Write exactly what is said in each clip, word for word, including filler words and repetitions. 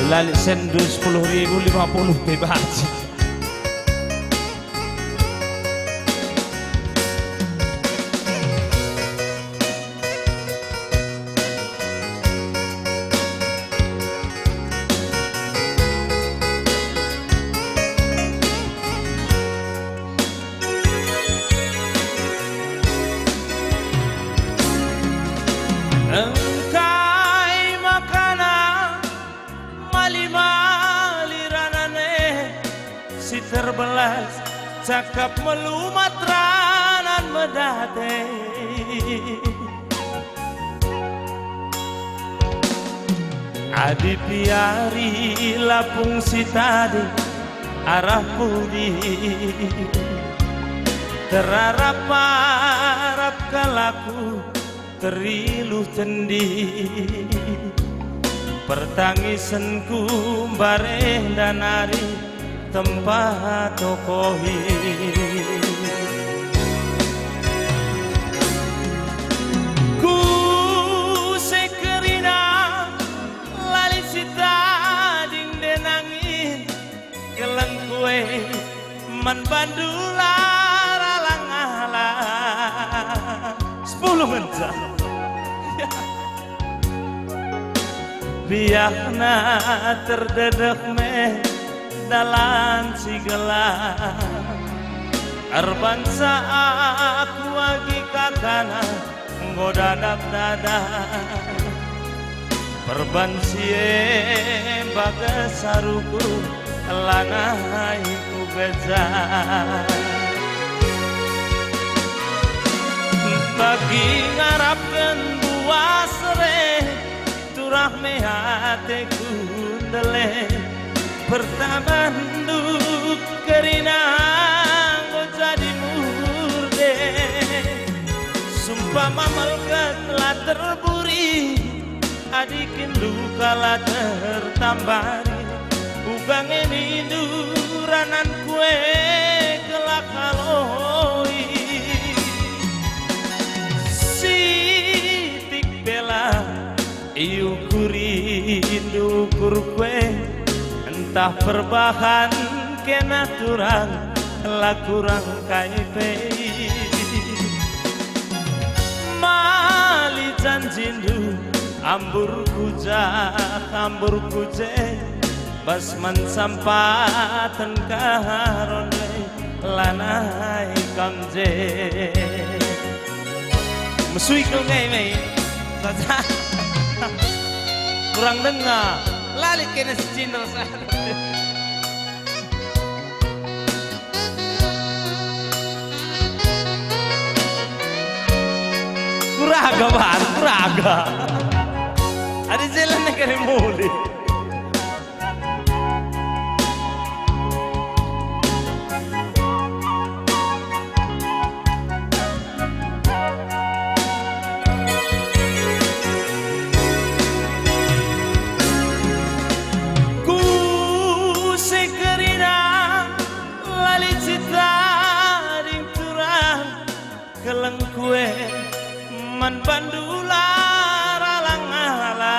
Lali sendu sepuluh ribu, lima puluh pe banci. Engkai makana mali-mali ranan e si terbelas, cakap melumat ranan medate. Adi piari lapung si tading arah pudi, terarap-arap kal aku teriluh tendi. Pertangisenku mbareh ndanari tempat tokohi. Ku se kerina lali si tading nde nangin, kelengku e man bandu la ralang-alang. Sepuluh ngenca. Biakna terdedeh me dalan si gelah. Erbansa aku agi kakana enggo dadap dadah. Perban si e bages saruku lanai kugeja. Bagi ngarapken buas re, turah me ateku ndele. Pertamandu kerina enggo jadi murde. Sumpama melket la terburi, adi kin luka la tertambari, uga nge nindu rananku e kelak haloi. Sitik pe la iukuri ukurku e, ntah perbahan kena turang, la kurang kai pe. Mali janjindu, amburku jah, amburku je, bas man sampaten karonde. Lanai kam je. Mesui kal nge me. Saja. Kurang denga. Lali kena si cindel sa. Kuraga, Bar, kuraga. Adi jalan kena muli. Ku se kerina lali cita ding turang. Kelengku e man bandu la ralang-alang.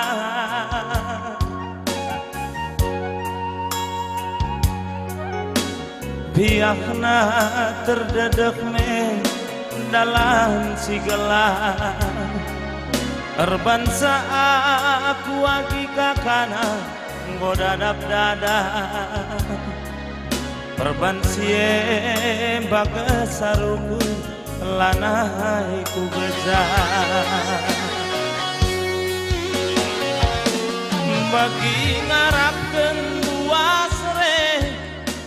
Biakna terdedeh me dalan si gelah. Erbansa aku agi kakana enggo dadap dadah. Perban si e mbages saruku lanai kugeja. Bagi ngarapken buas re,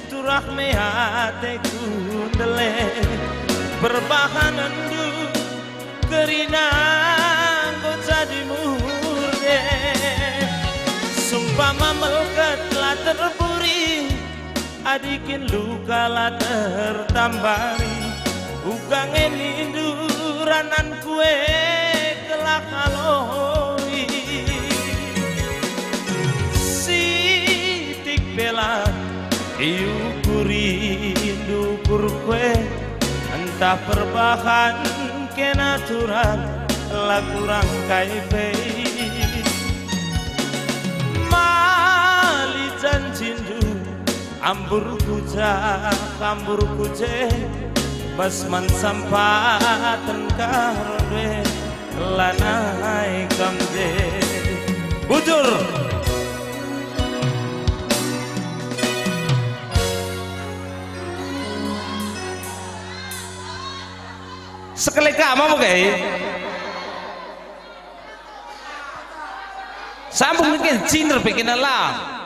turah me ateku ndele. Perbahanenndu kerina enggo jadi murde. Sumpama melket la terburi, adi kin luka la tertambari, uga nge nindu rananku e kelak haloi. Sitik pe la iukuri ukurku e, ntah perbahan kena turang, la kurang kai pe. Ma Amburku ja, amburku je, bas man sampaten karo nde, lanai kam je. Bujur. Sekali ka mau kai? Sambung nike cinder pe kena lah.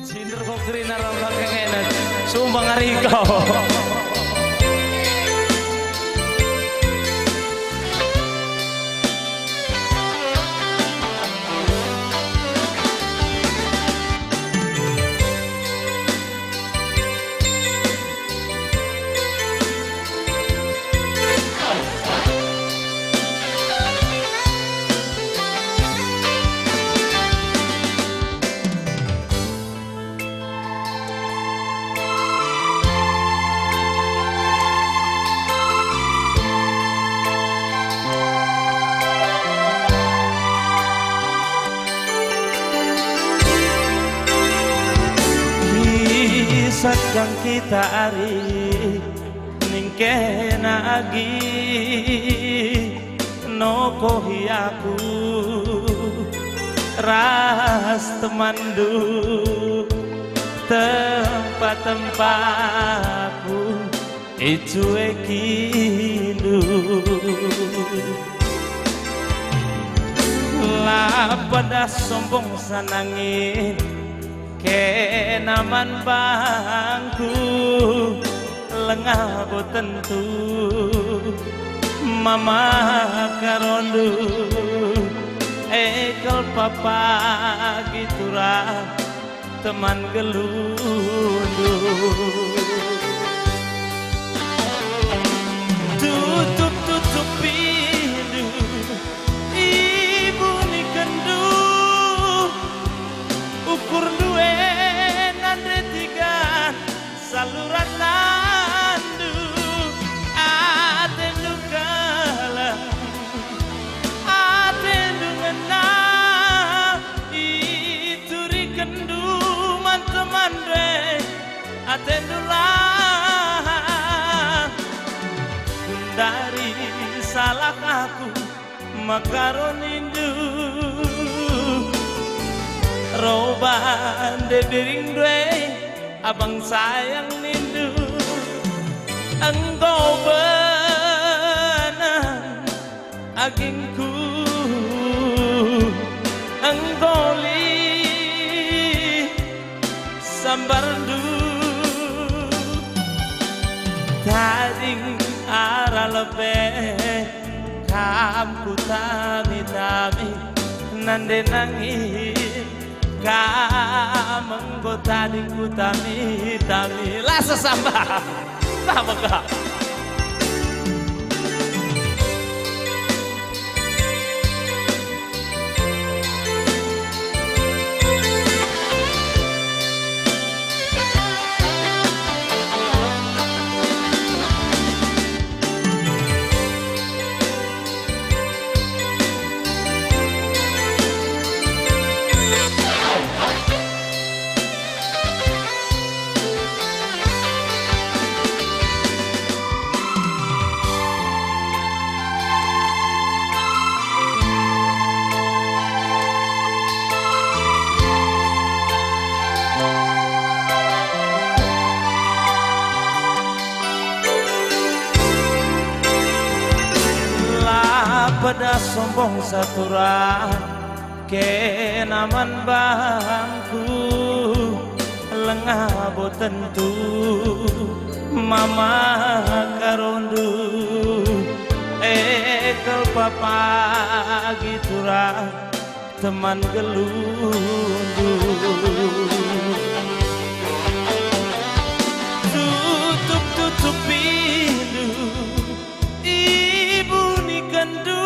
Cinder kau kerina ram langkeng enak. Sumbang ari kau. Kisah kang kita ari ningkena agi nokohi aku ras temanndu, tempa-tempaku icuekindu. La pedah sombong sanangin kena man bangku, lengah bo tentu mama karondu, e kal papa gitu rah teman gelundu. Tutup-tutupindu, ibunikendu, ukurndu e nande tigan saluran nandu, atendu keleng, atendu ngena, iturikenndu man teman ndai, atendu lah. Kundari salah aku, maka ronindu, roban nde biring ndai, abang sayang nindu, enggo benang agingku, enggo lit sambarndu. Tading arah lebe kam kutami-tami, nande nangin kam enggo tading kutami-tami. La sesamba, tak mega. La pedah sombong saturang kena man bangku, lengah bo tentu mama karondu, e kal papa gitu rah teman gelundu. Tutup-tutupindu, ibunikenndu,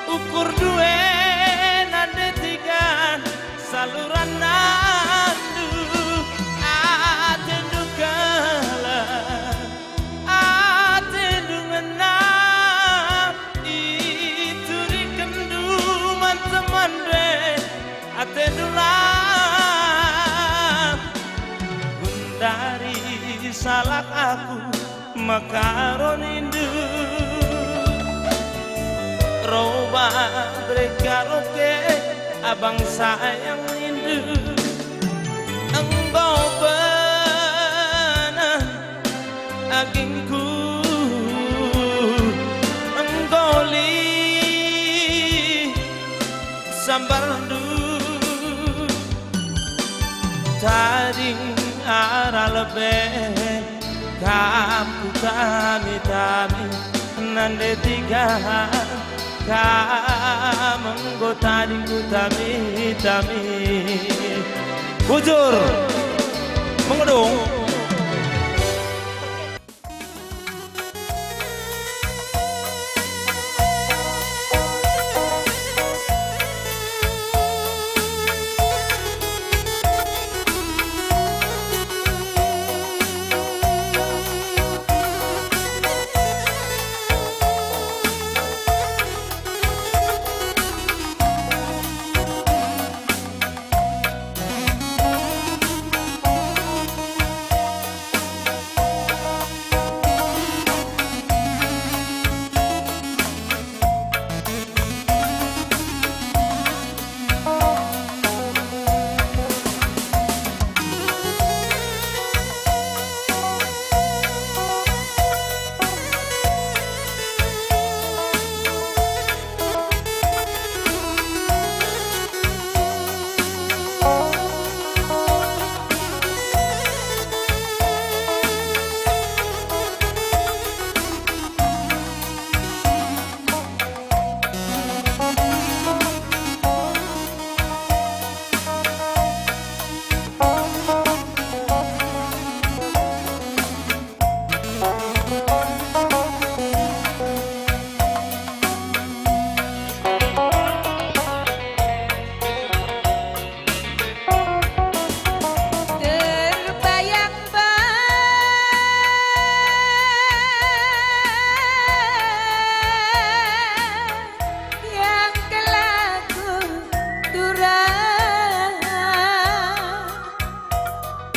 ukurndu e nande tigan saluran nandu, atendu keleng, atendu ngena, iturikenndu man teman ndai, atendu la Maka ronindu, roba bere karaoke abang sayang nindu, enggo beneh agingku, enggo lit sambarndu. Tading arah lebe kam kutami-tami, nande tiga kam enggo tading kutami-tami. Bujur, mengedung. Terbayang-bayang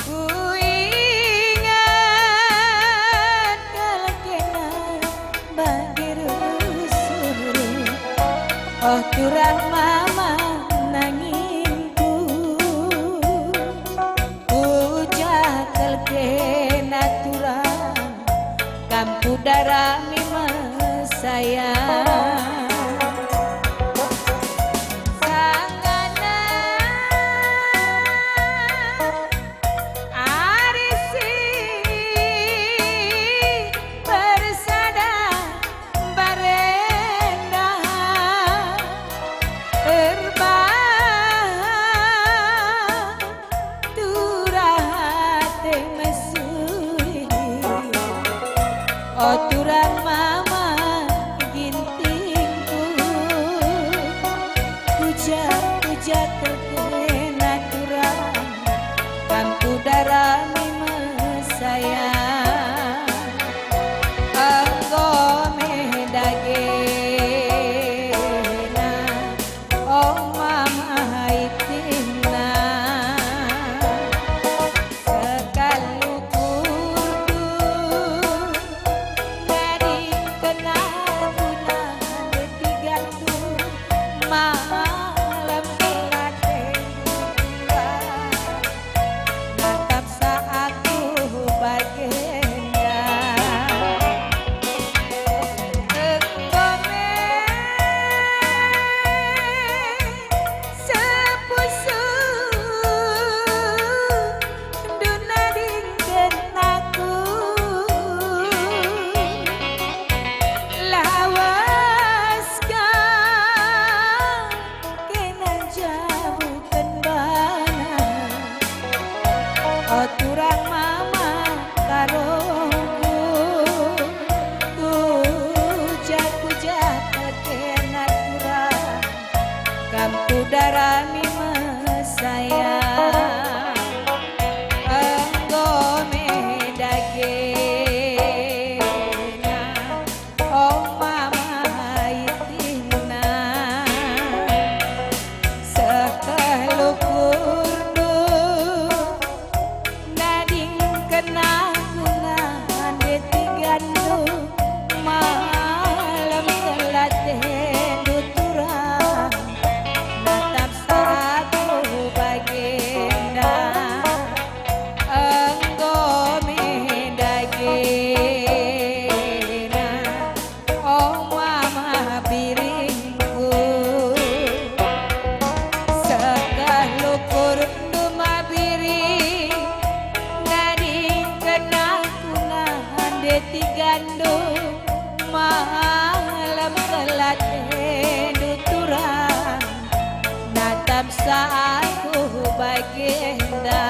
kuingat kal kena bagi rusur. Oh, turang mama nangingku, ujar kal kena turang, kam kudarami me sayang. Sangana ari si bersada barenda erbahan turah ate mesui. O turang mama gin Atendu turang, natapsa aku bagenda.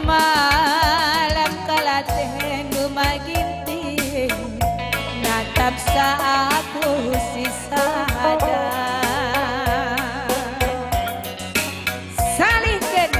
Malam kal atendu maginting, natapsa aku si sada. Salihken.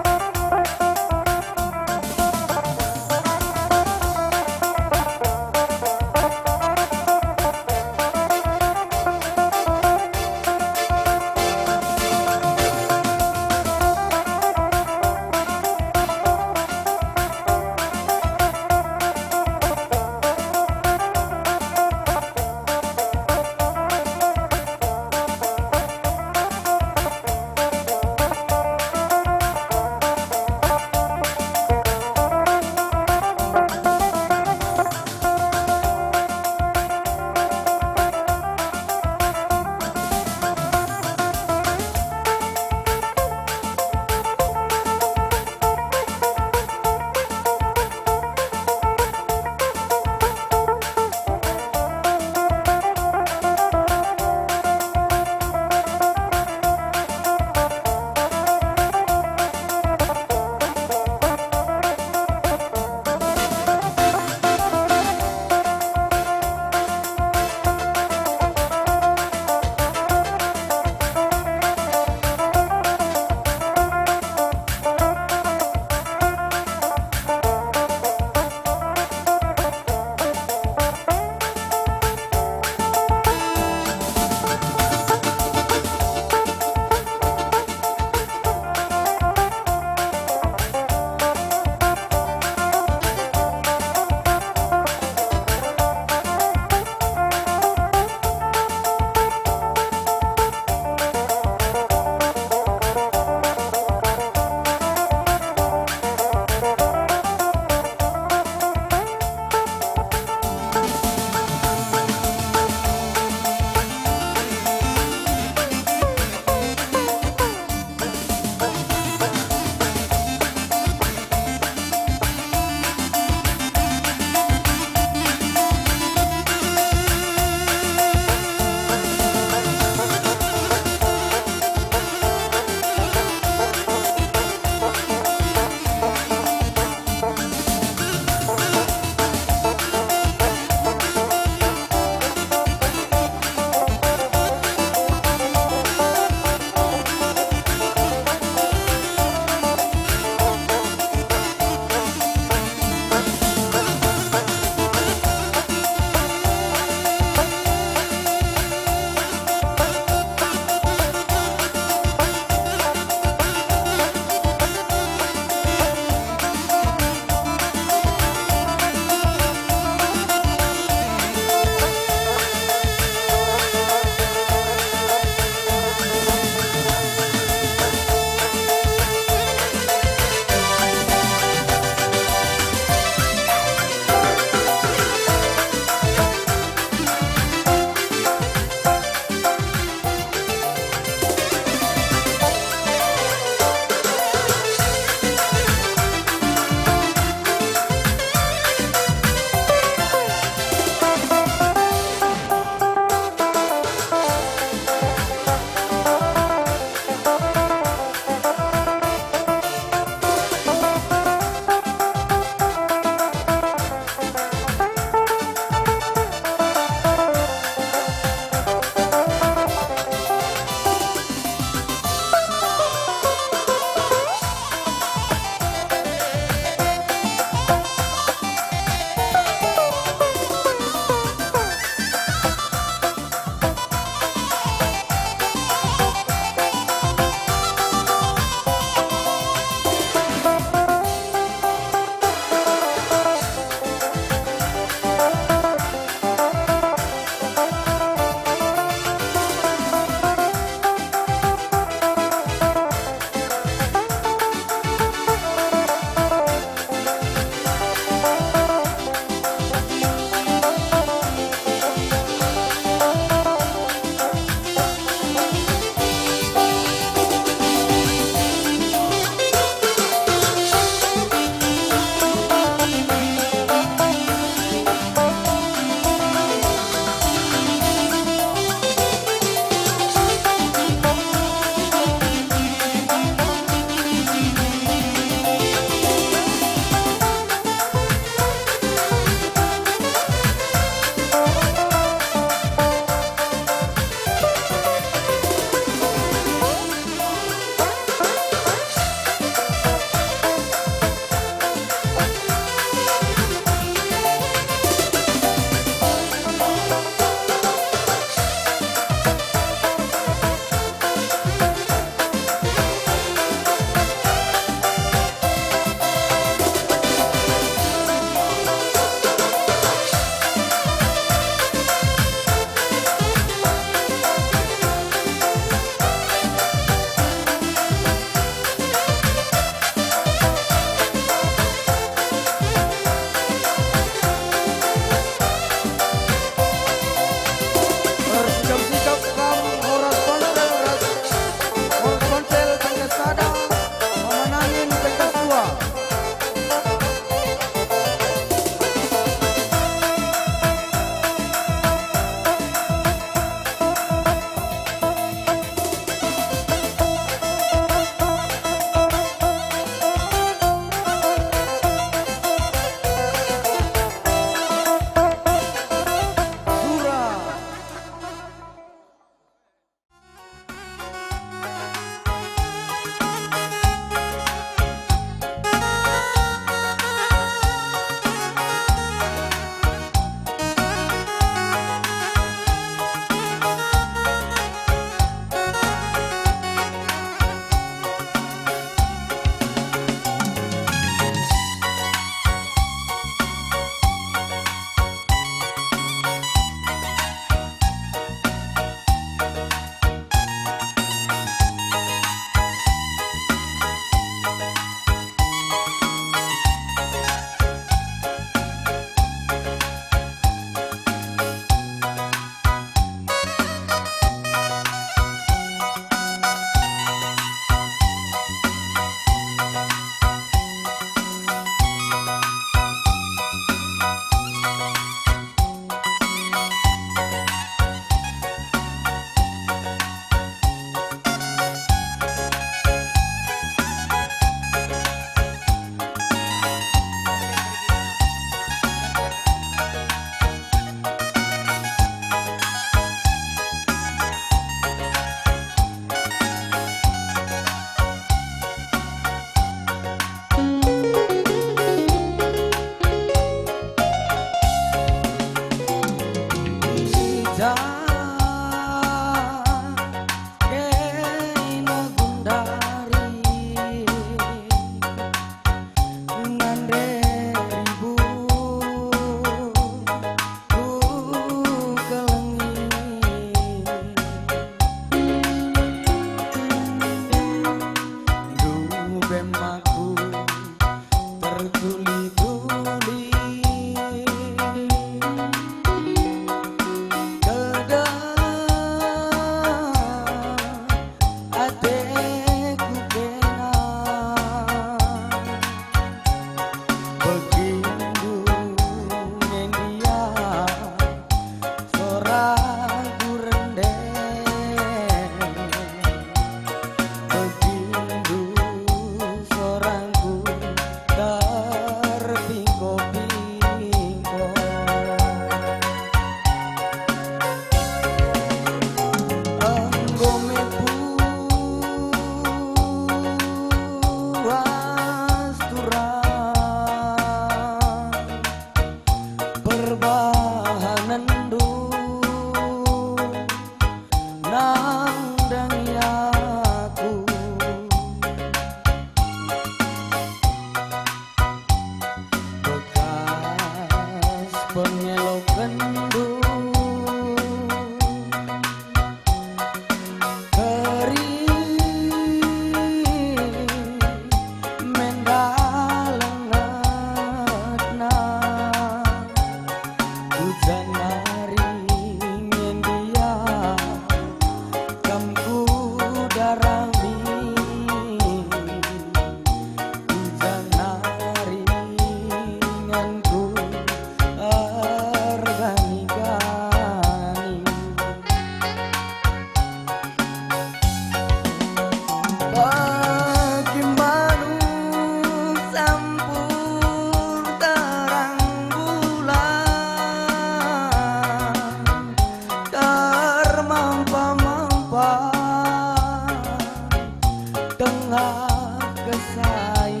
tengah kesai,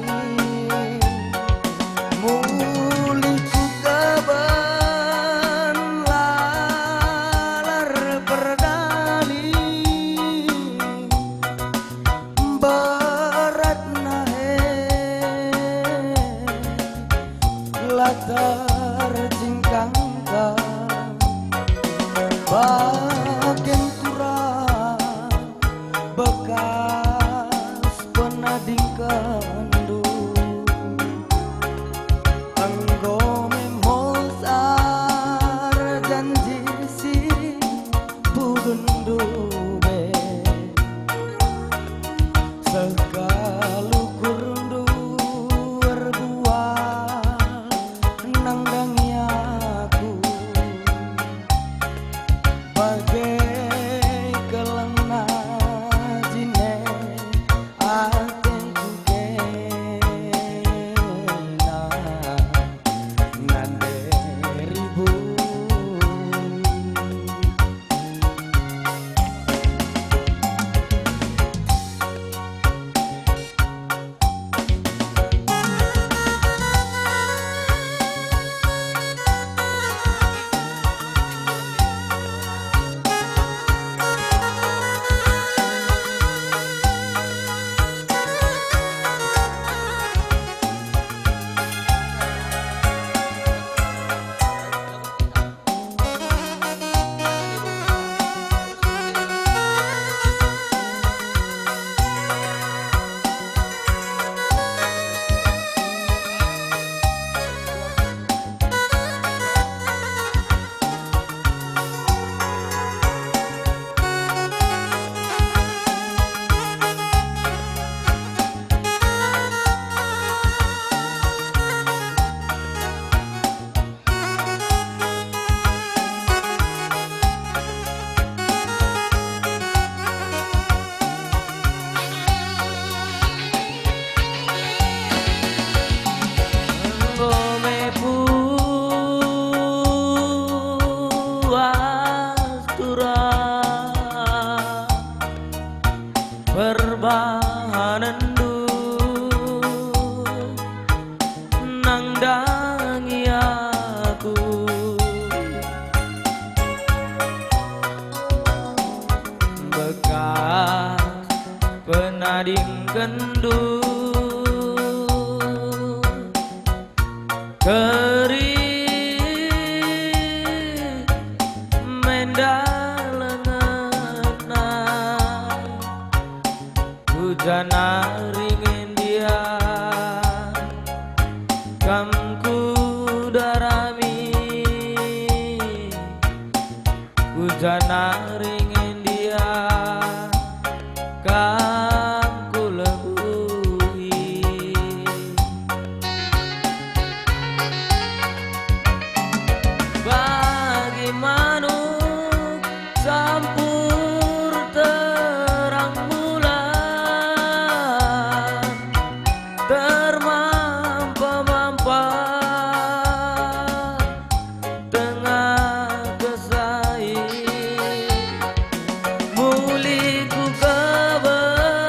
mulih ku keben lalar perdali, beratna e la terjingkangken, bagen turang bekas penadingkenndu. Enggo me mosar janji si pudundu be. Seh kal ukurndu erbual nandangi aku. Bage kelengna jine ateku kena nande ribun. Enggo me puas turang perbahanenndu nandangi aku. Bekas penadingkenndu kerih menda lengetna. Ku janari ngendia kam ku darami, ku janari ngendia kam ku lebuhi. Bagi manuk sampur terang bulan, termampa-mampa tengah kesai, mulih ku keben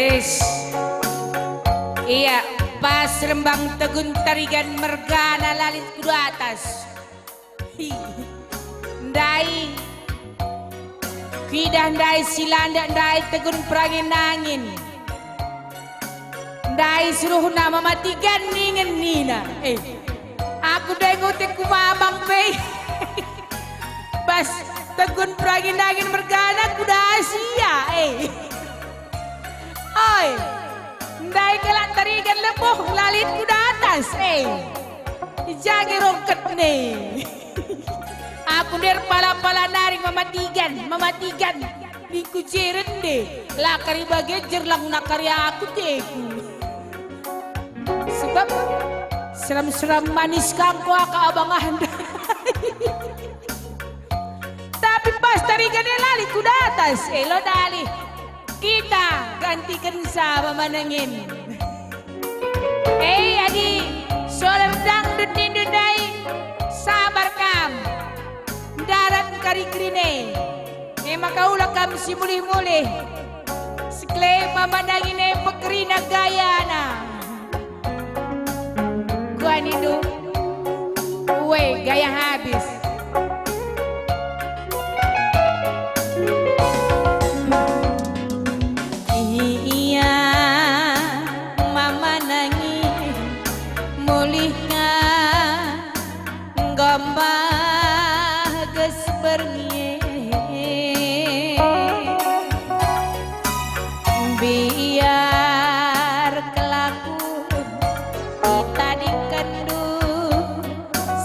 Yes. Ia, pas rembang Tegun Tarigan mergana la lit ku datas. Hi. Ndai. Kuidah ndai si landek ndai Tegun perangin-angin. Ndai suruhna Mama Tigan ningen nina. Eh, aku ndai ngutip ku mamang pe. Bas Tegun perangin-angin mergana ku dasi ia, eh. Oi, ndai kalak Tarigan leboh la lit ku datas, eh. I ja nge rongket ne. Aku nde erpala-pala nari Mama Tigan, Mama Tigan. Ningku je rende, la kari bage jer lang guna kari aku teku. Sebab seram-seram manis kangko aka abang anda. Tapi pas Tarigan e la lit ku datas, elo dalih. Kita gantikenca pemanengen. Eh, adi solar dangdut nindu ndai, sabar kam. Ndarat kari kerine. E maka ula kam si mulih-mulih. Sekelep mama dangine pekerina gayana. Kuanindu, we gaya habis. Ia mama nangi mulihna. Enggo mbages berngi, biar kelaku itadingkenndu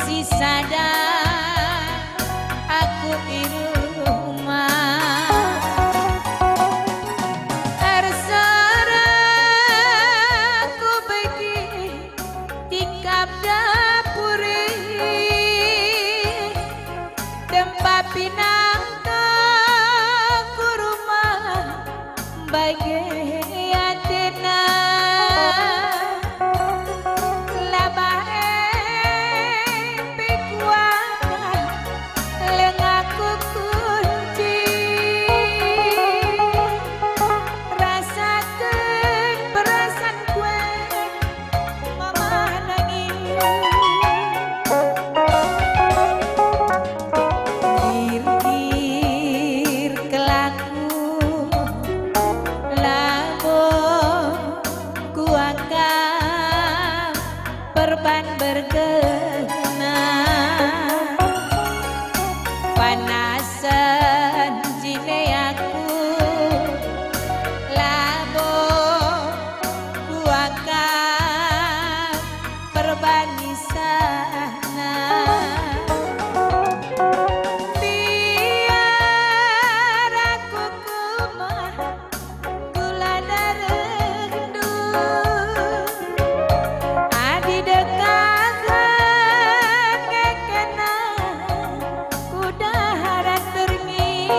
si sada aku i rumah. Terserah ku begi tikap dapuri, dempa pinangka ku rumah bage atena. La bae pe kuakap lengaku kunci. Rasaken perasaanku e, mama nangin. Dir-dir kelaku labo kuakap perban bergena. Panasen jine aku labo kuakap perban isana. Biar aku kumat kula darehndu. Adi dekaken ngekena ku darat berngi,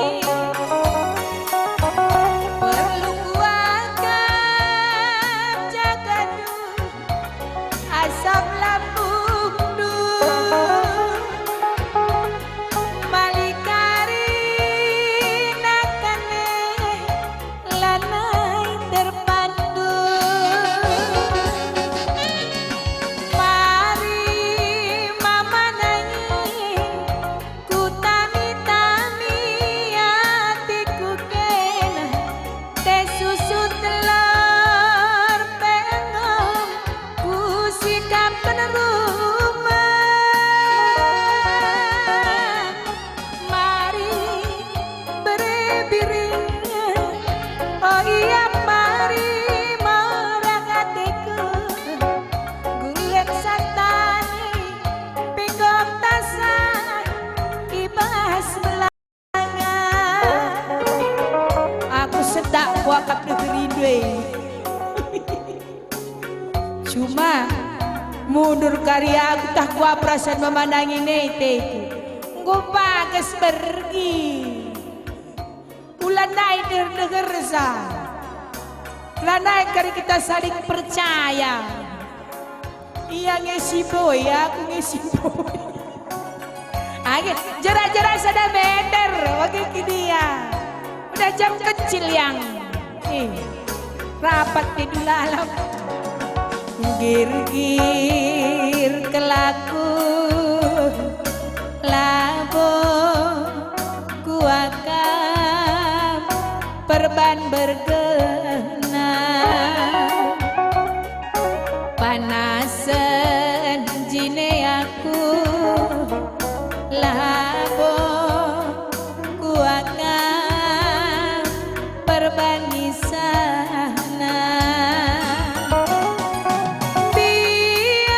perlu kuakap jagandu asam lambungndu. Malikari nakane lanai terpandu. Mari mama nangin, kutami-tami atiku kena. Teh susu telor pe enggo kusikapken rumah. Mari bere biring, oh iya, mari merang ateku. Gulen santani, pinggom tasan, ibas belah. Aku sedak kuakap degerindu e. Cuma mundur kari aku tah kuakap perasan mama nangin e teku. Enggo mbages berngi. Ula nai deher-dehersa. Lanai kari kita saling percaya. Ia nge si boi, aku nge si boi. Age, jarak-jarak sada meter, bage kin ia. Udah jam kecil yang. Eh. Rapat pe dula alam. Girgir kelaku labo kuakap perban bergena. Panasen jine aku labo kuakap perban isana. Biar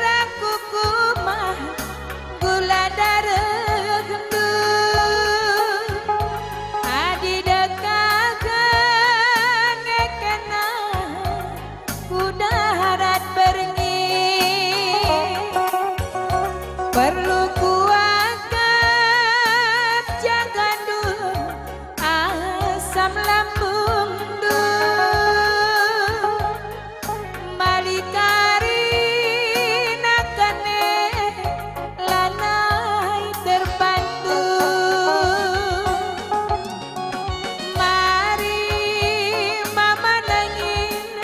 aku kumah gula darehndu, adi dekah kene kena ku darat berngi. Perlu kuakap jagandu asam lambungndu. Mali kari nakane lanai terbantu. Mari mama nangin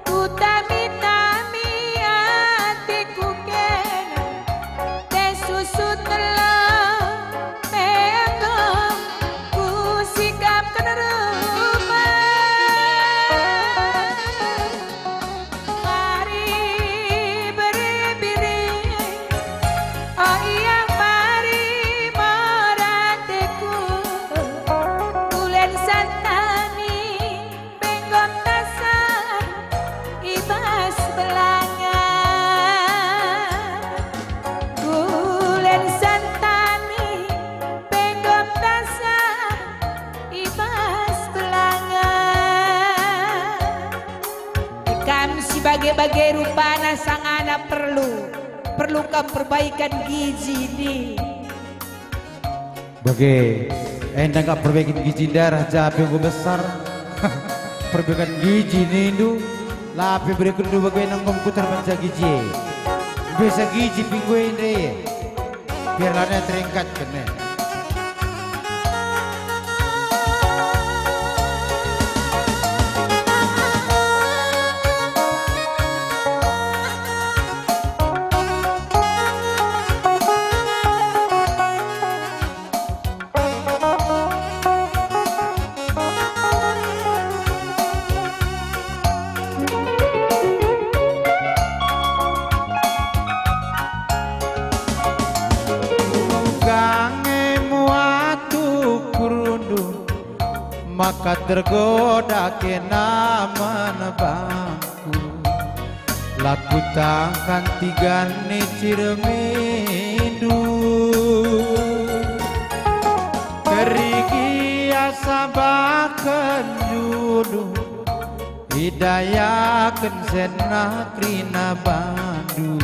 kutami-tami ateku kena. Teh susu telo, enggo kusikapken rumah. Mari biri-biri, oh iya, mari mora ateku, kulen santani. Benggom tasa i bas belanga. Gulen santani, benggom tasa i bas belanga. Kam si bage-bage rupana sangana perlu, perlu kam perbaikan gizi ni. Bage, enda kap perbaiken gizi ndaerah japi enggo besar. Perbaiken gizi nindu, la pe berekenndu bage nangkemku terbanca gizi e. Mbesa gizi pe enggo enda e. Biar lanai terengkatken e. Gange muat ukurundu, maka tergoda kena man bangku. La kutangkan tigan ni ciremindu. Kerigi asa baken judu, idayaken senah kerina bandu.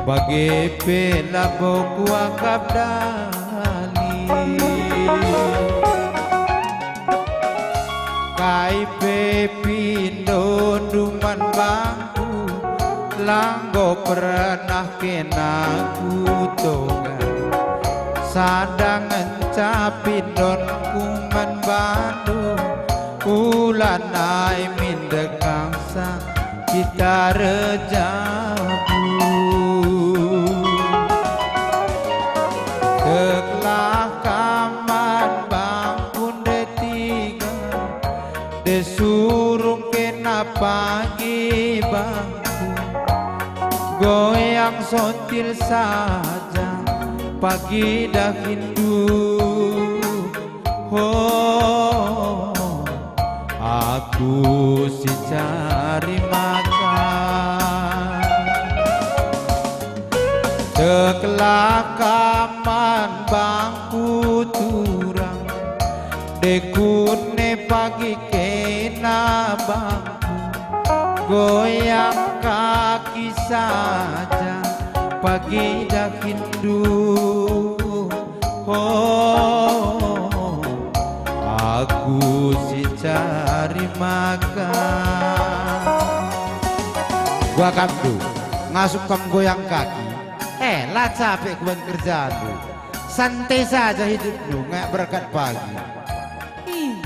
Bage pe labo kuakap dali. Kai pe pindondu man bangku, la enggo pernah kena kutoga. Sada ngenca pindonku man bandu, ulanai min dekahsa kita erjabu. Teklah kam man bangku ndai tiga, ndai surung kena pagi bangku. Goyang sontil saja pagi dahinndu. Ho, aku si cari makan. Teklah kam man bangku turang, dekune pagi kena bangku. Goyang kaki saja pagi dahinndu. Oh, aku si cari makan. Gua kamdu, ngasup kam goyang kaki. Eh, la capek kuban kerjandu. Santai saja hidupndu, ngayak berangkat pagi. Ih.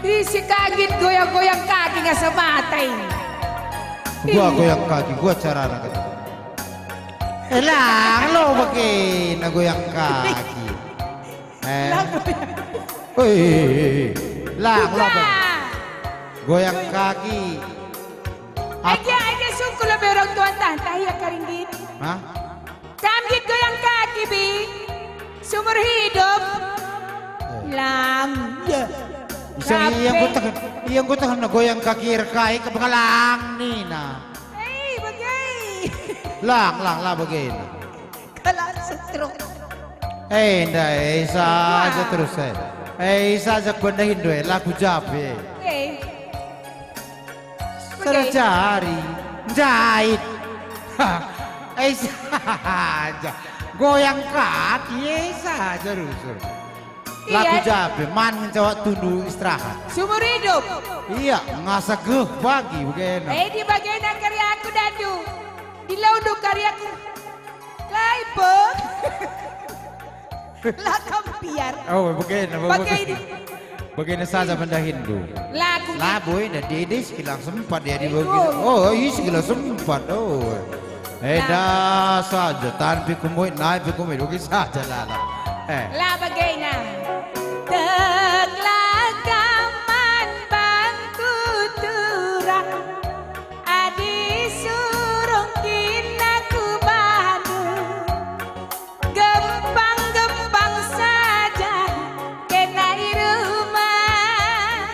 Isi ka nggit goyang-goyang kaki ngasa mata i. Gua goyang kaki, gua carana kata. Eh, lang lo bagena goyang kaki. Eh. Lang goyang. Oi, lang lo Uga. Bage. Goyang kaki. Ap- Aja, aja sungkul lebe orang tua ntah, ntah ia kari nggit. Hah? Kam nggit goyang kaki, Bi. Seumur hidup. Eh. Lang. Ya. Bisa ia Kape. Enggo teh, ia enggo teh goyang kaki erkai ke pengalang nina. Eh, bage. Lang, lang, la bagena. Kalah setruk. Eh, ndai, eh, isa aja Wah. Terus, eh. Eh, isa aja kuendahin, due, lagu jabe. Eh. Oke. Salah jari, jahit. Ha, eh, isa aja. Goyang kaki, eh, isa aja rusur. Lagu Iya. Jabe, man ngenca waktundu istirahat. Seumur hidup. Iya, ngasa geh pagi, bagena. Eh, di bagena kari aku, Dandu. Di laundu kari aku. Kai pe? La kam mbiar. Oh, bagena, bagena. Bagena. Bagena saja pendahinndu. Lagu. Labo enda dede sekilang sempat ya di Ayo. Bagena. Oh, iya sekilang sempat. Oh. Enda saja, tan pe kumuit, nai pe kumuit, oke saja lah, lah. Eh. La bagena. Teklah kam man bangku turang, adi surung kin aku bandu. Gempang-gempang saja kena i rumah.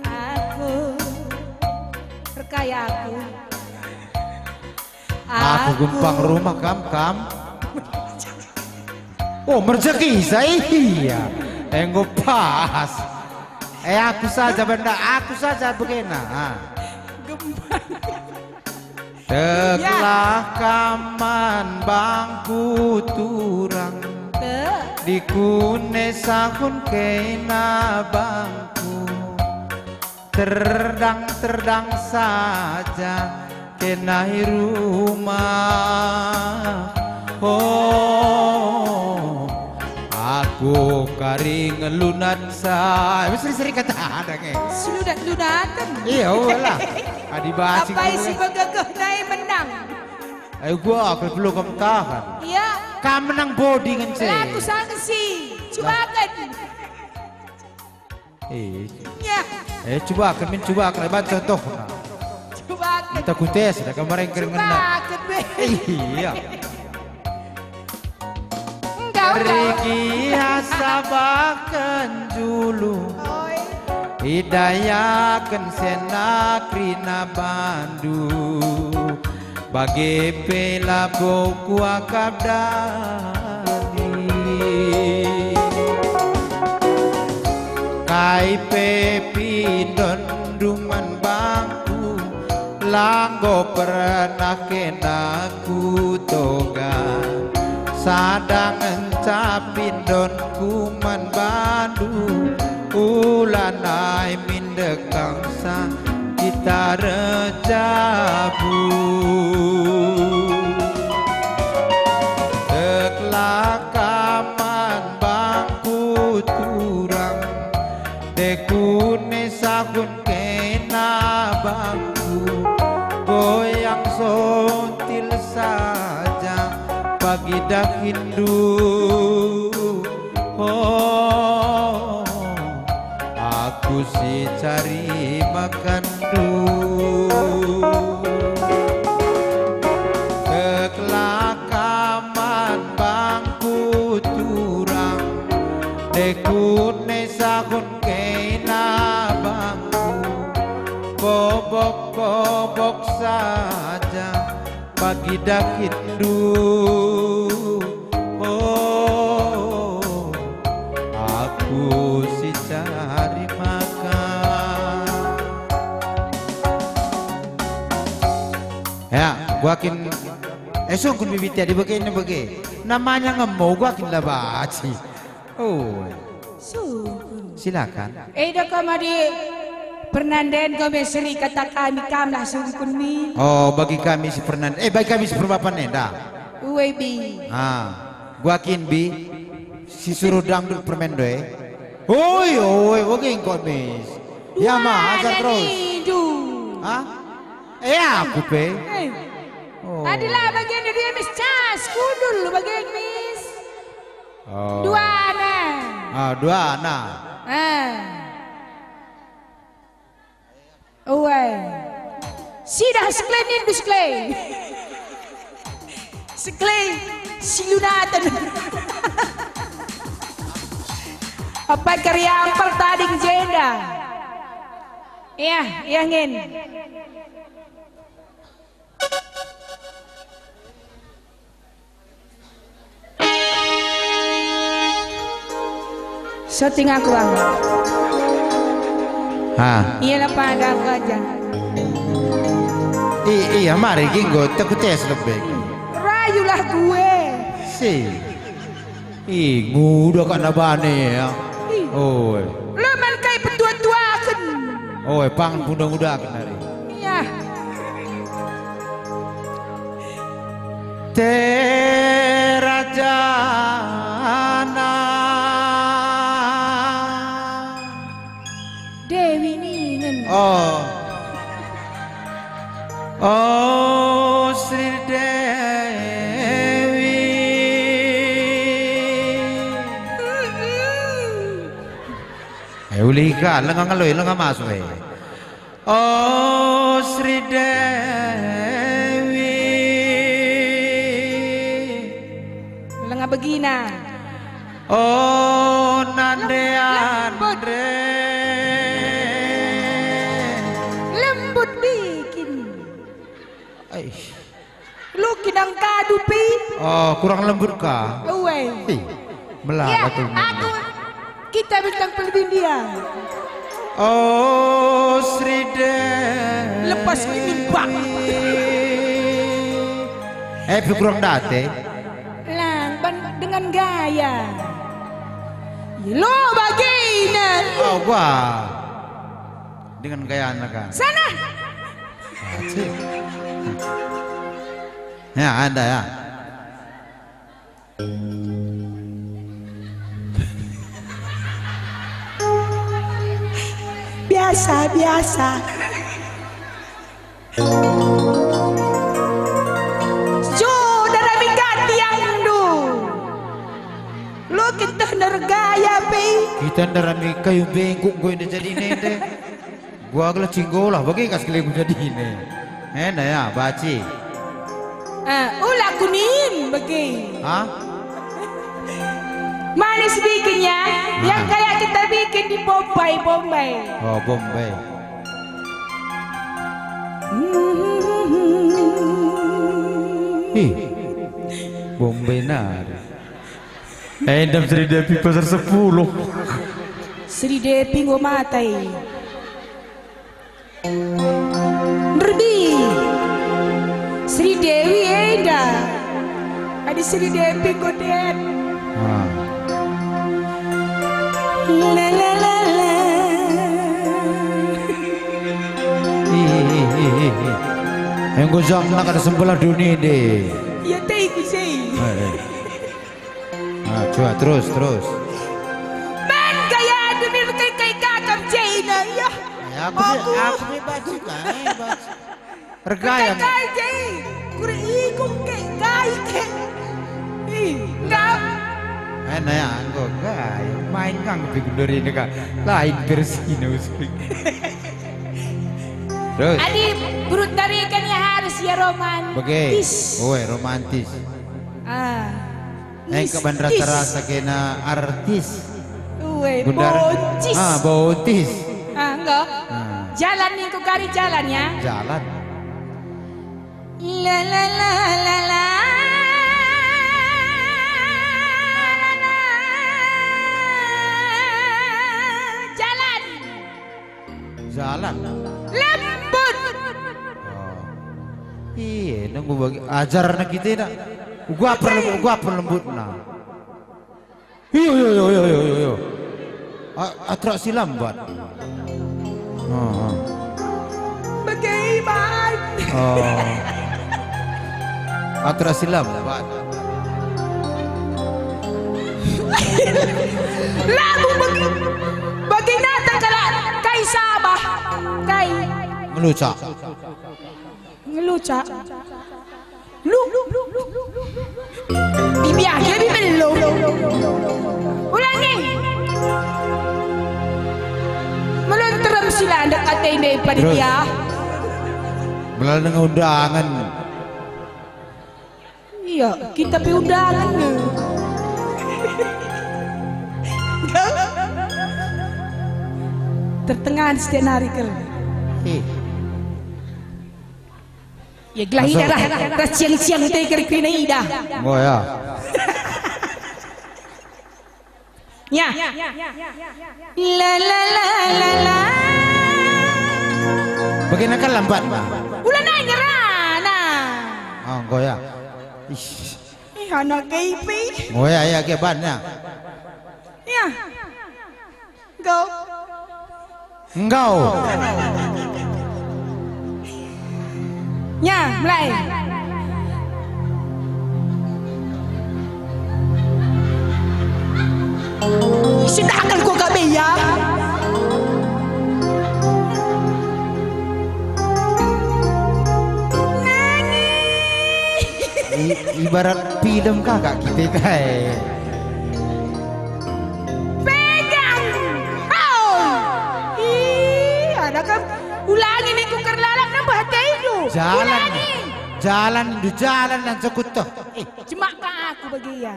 Ah, aku, erkai aku. Aku gempang rumah kam, kam. Oh, merjeki saya, iya. Enggo pas. Eh, aku saja benda, aku saja bagena. Ah. Gempang. Teklah kam man bangku turang, Te. Dikune sahun kena bangku. Terdang-terdang saja kena i rumah. Oh, aku kari ngelunat sa-, seri-seri kata ada nge. Seludat-ludaten. Iya, ola. Adi basi Apa isi begegeh nai menang? Ayo gua aku belum kam tahan. Iya. Kam menang body ngence. Laku sanksi. Cubaken. Eh. Ya. Eh, cubaken, min cubaken, ban contohna. Cubaken. Enta ku tes, dah kemarin keringenan. Cubaken, be. Iya. Enggak, enggak. Rigi asa baken julu. Oi. Idayaken senak rina bandu. Bage pe labo kuakap dani. Kai pe pindonndu man bangku, la enggo pernah kena kutoga. Sada ngenca pindonku man bandu, ulanai min dekangsa kita erjabu. Teklah kam man bangku turang, dekune sahun kena bangku, goyang sontil saja bagi dahinndu. Oh, aku si cari makanndu. Teklah kam man bangku turang, dekune sahun kena bangku, bobok-bobok saja bagi dahinndu. Oh, aku si cari makan. Ya, gua kin, eh, sungkun bibit ya, dibage, dibage. Namanya ngemo, gua kin la baci. Oh. Sungkun. Silakan. Eh, dah kama di pernanden kami seri kata kami, kam lah sungkun mi. Oh, bagi kami si pernan-, eh, bagi kami si perbapan enda. Uwe, Bi. Ah, gua kin, Bi. Si suruh dangdut permen doe. Oi, oi, oke engko, Mis. Ya, Ma, ajar terus. Nindu. Hah? Eh, aku pe. Eh. Oh. Adilah bagian dia, Mis. Cas, kundul bagian, Mis. Oh. Duana. Ah, duana. Ah. Uai. Sidah sekelai nindu sekelai. Sekelai silunaten. Apai kari ampel tading jenda. Iya, iya ngin. Syuting aku, Bang. Ha. Iyalah pada aku aja. I-, iya, mari ki enggo teku tes lebih. Rayulah gue. Si. Ih, nguda kak nabane ya. Ih. Oi. Leman kai petua-tuaken. Oi, pang nguda-ngudaken nari. Iya. Terajana. Dewi ningen. Oh. Oh, Sri Dewi. Mm-mm. Eh, ulih ka, lenga ngeloi, lenga masuk, eh. Oh, Sri Dewi. Lenga begina. Oh, nandean lembut. Lembut bikin. Aish. Lu kinang kadu pi. Oh, kurang lembut ka? Uwe. Ih, melala. Ya, tuh. Aku, kita bintang pelebin dia. Oh, Sri Dewi. Lepas ini, Bang. Eh, pi kurang date. Lang, ban-, dengan gaya. Lo bagina. Oh, wah. Dengan gaya anak. Sana. Acik. Ya, anda ya. Biasa, biasa. Jo, darami ka tiangndu. Lo kita nergaya pe. Kita darami kayu bengkuk gue jadi nende. Gua kala cinggolah bage kas kele ku jadine. Enda ya, baci. Ah, ula kunin bage. Hah? Manis bikin ya, yang kayak kita bikin di Bombay, Bombay. Oh, Bombay. Ih, Bombay nari. Endam Sri Devi pasar sepuluh. Sri Devi enggo mate. Nderbi. Sri Dewi enda. Adi Sri Devi enggo dead. Ah. La, la, la, la. Ih, ih, ih, ih, ih. Enggo jam nak ada sebelah dunia deh. Ya, teh, ku sei. Eh, eh. Ah, coba terus, terus. Man gaya demi kai-kai kakap jena, ya. Ya, aku bi-, aku bi baca kai, baca. Ergaya. Kai-kai je. Kure ikung kai-kai ke. Ih, enggak. Eh, nah ya, enggo gaya. Main kang bi gunduri ini, Kak. Lain versi ini, Usi. Terus. Adi berut tarikan ya harus ya romantis. Oe, romantis. Ah. Eh, tis, keban tis. Rasa-rasa kena artis. Ue, Gundar. Bocis. Ah, bocis. Ah, enggak. Ah. Jalan nih, ku kari jalan ya. Jalan. La, la, la, la, la. Jalan. Jalan. Lembut. Oh. Iya, nunggu bagi ajar anak kita nak. Gua perlu, gua perlembut nah. Iyo, iyo, iyo, iyo, iyo, iyo, iyo. A-, atraksi lambat. Oh, oh. Bagaimana? Oh. Atraksi lambat. Lagu bagi, bagi nata kalak kai Sabah, kai Ngelucak. Ngelucak. Lu. Dibiah dia bi mello. Ulangi. Melo nterem si la ndek ate ndai panitia. Terus. Melala denga undangan. Iya, kita pe undangan nge. Tertengahan setiap hari kal. Ih. Ya, gelah ida dah, ras siang-siang te keri-kerina ida. Oh ya. Ya. La, la, la, la, la. Bagaimana kan lambat, Mbak? Ulan aja ngerana. Oh, engko ya. Ish. Ih, anak gay pe. Oh ya, ya, ke ban ya. Ya. Go. Enggau. Nya, mulai. Sidakel ku gabe ya. Nangis. I-, ibarat film kakak kita kai. Pegang! Au! Ih, ada kam. Ulangi ningku kerlalap nambah atendu. Jalan. Ulangi. Jalan, du jalan dan sekuteh. Eh, jemak ka aku bagi ya.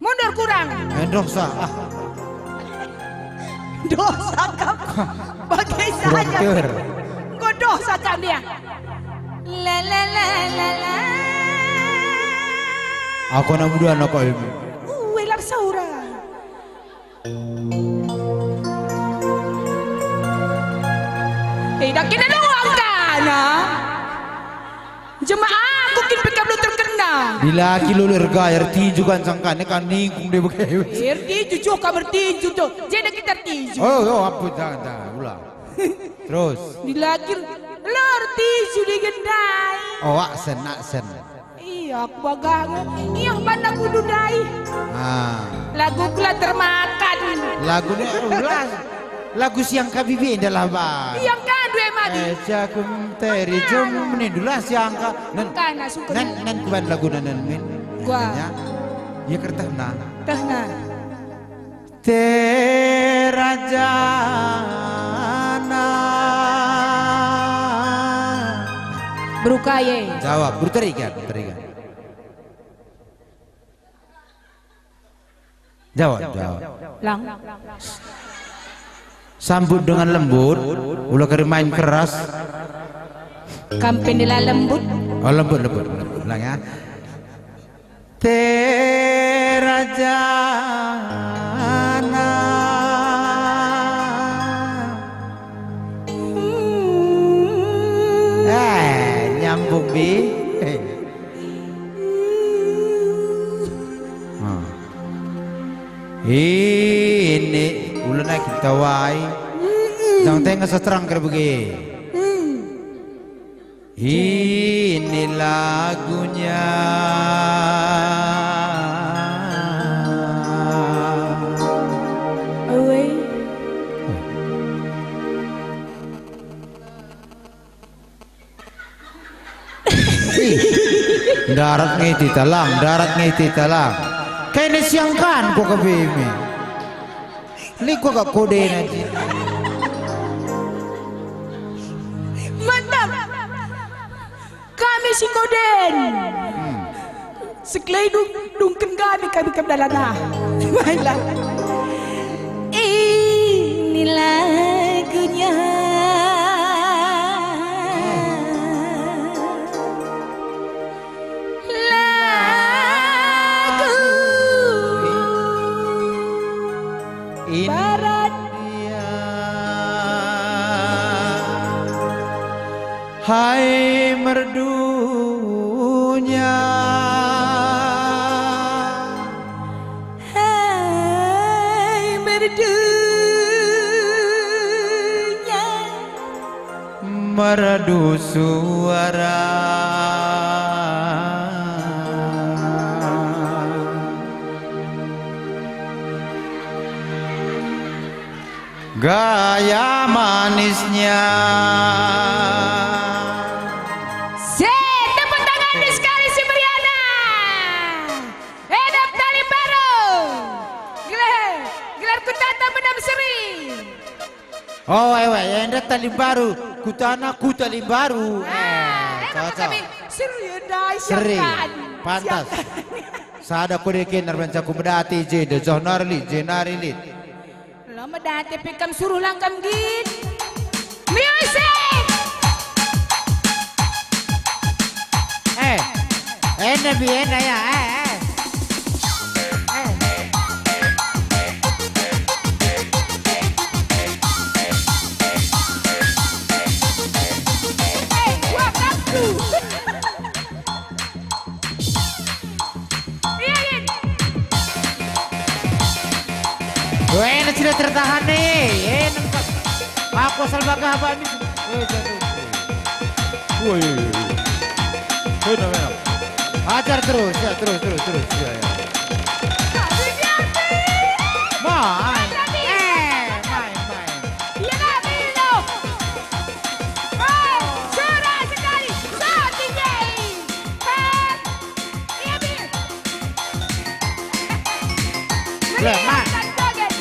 Mundur kurang. Eh, dosa. Ah. Dosa kam. Bagi saja. Engko dosa kam dia. La, la, la, la, la. Aku anak muda, anak kau ini. Uwe, lap saura. Eh, dah kena doang kana. Jemaah, aku kin pe kam terkena. Dilaki lo erga, ertinju kan sangkane kan ningkung deh bage. Ertinju, juh kam ertinju tuh. Jadi kita ertinju. Oh, oh, ampun, jangan, jangan, ulang. Terus. Dilaki lo ertinju di gendai. Oh, aksen, aksen. Iya, aku bagah nge. Iya, mana kudu ndai. Ah. Lagu kula termakan. Lagu ni, oh, las. Lagu siang kabibi enda lah, Bang. Iya, kan, dua madi. Eh, jakum teri jom meni dula siang ka. Nen, Kan, asuh nen, nen kuban lagu nen, nen, min. Gua. Ya. Ya, kertehna. Tehna. Terajana. Beru kai e? Jawab, beru teriga, teriga. Jawab, jawab. Lang. Sambut dengan lembut, ula kari main keras. Kam pe ndai la lembut. Oh, lembut, lembut, lembut. Ulang ya. Terajana. Eh, nyambung, Bi. Eh. Ah. Ini, ulana kita wai. Jangan tengah seterang kerbege. Ini lagunya. Away. Ih, ndarat nge ita lang, ndarat nge ita lang. Kene siangkan ko kebeme. Liko gak kode nanti. Mantap. Kami si koden. Hmm. Sekelai dung, dungken kami, kami ke dalan ah. Baiklah. Ini lagunya. Lagu India. Barat. Hai merdunya. Hai merdunya. Merdu suara. Gaya manisnya. Se, tepuk tangan sekali si meriahna. Edap Talimbaru. Gelar, gelar kutata Benam Seri. Oh, ewe, enda Talimbaru, kutana Kuta Limbaru. Ah, eh, emang cocok. Kami Seri, enda, Seri, siapkan. Pantas. Siapkan. Sada kode ke narbanca ku medati je, de joh narli, je nari lit. La medati pe kam suruh langkam gin. Music! Eh, enda bi enda ya, eh, eh. Eh. Eh, gua ngaku. Iya, iya. Weh, na sudah tertahan nih. Eh, nempat. Aku asal bagah apa ini? Eh, jatuh. Woi. Benar, benar. Ajar terus, ya, terus, terus, terus. Ya, ya. Main. Eh, main, main. Iya, Bang, minum. Hei, sudah sekali. So, D J. Hei. Iya, Bil. Lah, ma-,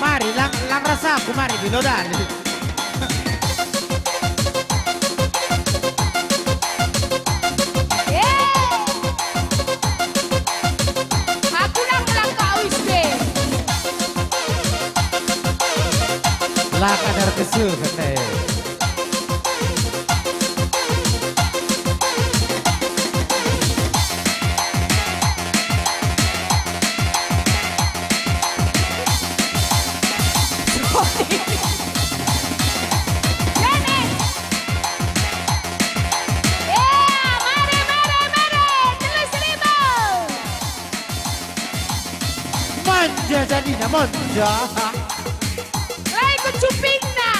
mari, lang, lang rasaku, mari, Bilo Dali. Eh. Aku lang, lang kau is be. Lah, kadar kesel, kata. Manja jadina, manja. Lai ku cupingna.